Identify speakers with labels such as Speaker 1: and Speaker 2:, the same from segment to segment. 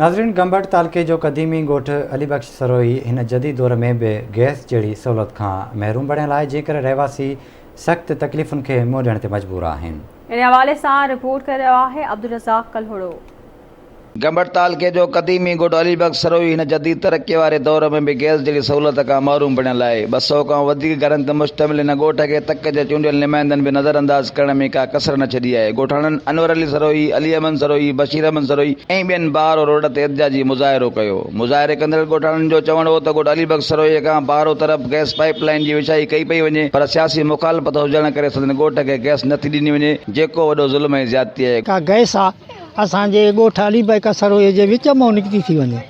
Speaker 1: ناظرين گمبٽ تعلقي جو قديمي ڳوٺ علي بخش سروهي هن جديد دور ۾ به گئس جهڙي سهولت کان محروم بڻيل آهي جنهن ڪري رهواسي سخت تڪليفن کي منهن ڏيڻ تي مجبور آهن.
Speaker 2: ان حوالي سان رپورٽ ڪري رهيو آهي عبدالرزاق ڪلهوڙو.
Speaker 3: گمبٽ تعلقي جو قديمي ڳوٺ علي بخش سروهي هن جديد ترقي واري دور ۾ به گئس جهڙي سهولت کان محروم بڻيل آهي. 200 کان وڌيڪ گهرن تي مشتمل هن ڳوٺ کي تڪ جي چونڊيل نمائندن به نظر انداز ڪرڻ ۾ ڪا ڪسر نه ڇڏي آهي. ڳوٺاڻن انور علي سروهي، علي احمد سروهي، بشير احمد سروهي ۽ ٻين بهارو روڊ تي احتجاجي مظاهرو ڪيو. مظاهري ڪندڙ ڳوٺاڻن جو چوڻ هو ته ڳوٺ علي بخش سروهي کان بهارو طرف گئس پائيپ لائين جي وڇائي ڪئي پئي وڃي پر سياسي مخالفت هجڻ ڪري سندن ڳوٺ کي گئس نٿي ڏني وڃي جيڪو وڏو ظلم ۽ زيادتي آهي.
Speaker 4: ڪا گئس آ اسان جي ڳوٺ علي بيگ سروهي جي وچ مان نڪتي ٿي وڃي.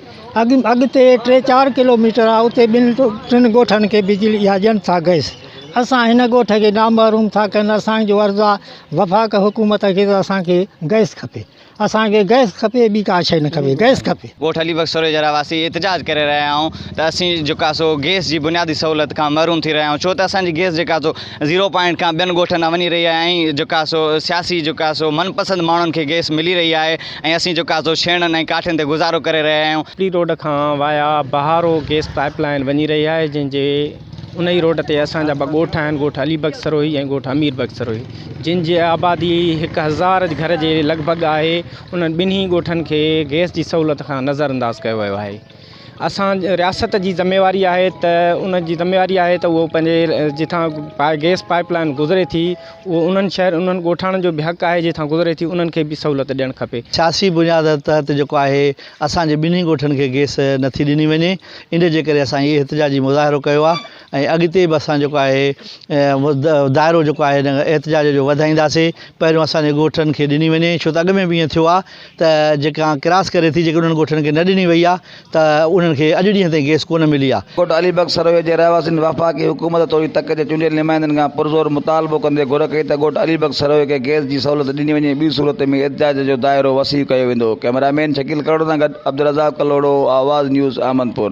Speaker 4: اڳ اڳتي ٽي چار ڪلو ميٽر آ اتي ٻن ٽن ڳوٺن کي بجلي اها ڏين ٿا گئس. اسان هن ڳوٺ کي نامحروم ٿا ڪن اسان جو عرض آ وفاق حڪومت کي ته اسان کي گئس کپي. اسان کي گئس کپي ٻي ڪا شيء نه کپي گئس کپي.
Speaker 5: ڳوٺ علي بخش سروهي جا رهواسي احتجاج ڪري رهيا آهيون ته اسين جيڪو آ سو گئس جي بنيادي سهولت کان محروم ٿي رهيا آهيون ڇو ته اسان جي گئس جيڪا سو زيرو پوائنٽ کان ٻين ڳوٺن ڏانهن وڃي رهي آهي ۽ جيڪا سو سياسي جيڪا سو من پسند ماڻهن کي گئس ملي رهي آهي ۽ اسين جيڪا سو ڇيڻن ۽ ڪاٺين تي گذارو ڪري رهيا آهيون.
Speaker 6: پلي روڊ کان via Baharo gas pipe line وڃي رهي آهي جنهن جي ان ئي روڊ تي اسان جا ٻه ڳوٺ آهن ڳوٺ علي بخش سروهي ۽ ڳوٺ امير بخش سروهي جن جي آبادي هڪ هزار گهر جي لڳ ڀڳ آهي انهن ٻنهي ڳوٺن کي گئس جي سهولت کان نظر انداز ڪيو ويو آهي. اسان رياست جي ذميواري آهي ته ان جي ذميواري آهي ته اهو پنهنجي جتان گئس پائپ لائن گذري ٿي اهو انهن شهر انهن ڳوٺاڻن جو به حق آهي جتان گذري ٿي انهن کي به سهولت ڏيڻ کپي.
Speaker 7: سياسي بنياد تحت جيڪو آهي اسان جي ٻنهي ڳوٺن کي گئس نٿي ڏني وڃي ان جي ڪري اسان هي احتجاجي مظاهرو ڪيو آهي ۽ اڳتي به اسان جيڪو آهي دائرو جيڪو آهي احتجاج جو وڌائينداسين پهريون اسان جي ڳوٺن کي ڏني وڃي ڇو ته اڳ ۾ به ائين ٿيو آهي ته جيڪا ڪراس ڪري ٿي جيڪي انهن ڳوٺن کي نه ڏني وئي آهي ته انهن کي اڄ ڏينهن تائين گئس ڪونه ملي آهي.
Speaker 3: ڳوٺ علي بخش سروهي جي رهواسين وفاقي حڪومت توڙي تڪ جي چونڊيل نمائندن کان پرزور مطالبو ڪندي گهر ڪئي ته ڳوٺ علي بخش سروهي کي گئس جي سهولت ڏني وڃي ٻي صورت ۾ احتجاج جو دائرو وسيع ڪيو ويندو. ڪئميرا مين شڪيل ڪرڙ سان گڏ عبدالرزاق ڪلهوڙو، آواز نيوز، احمدپور.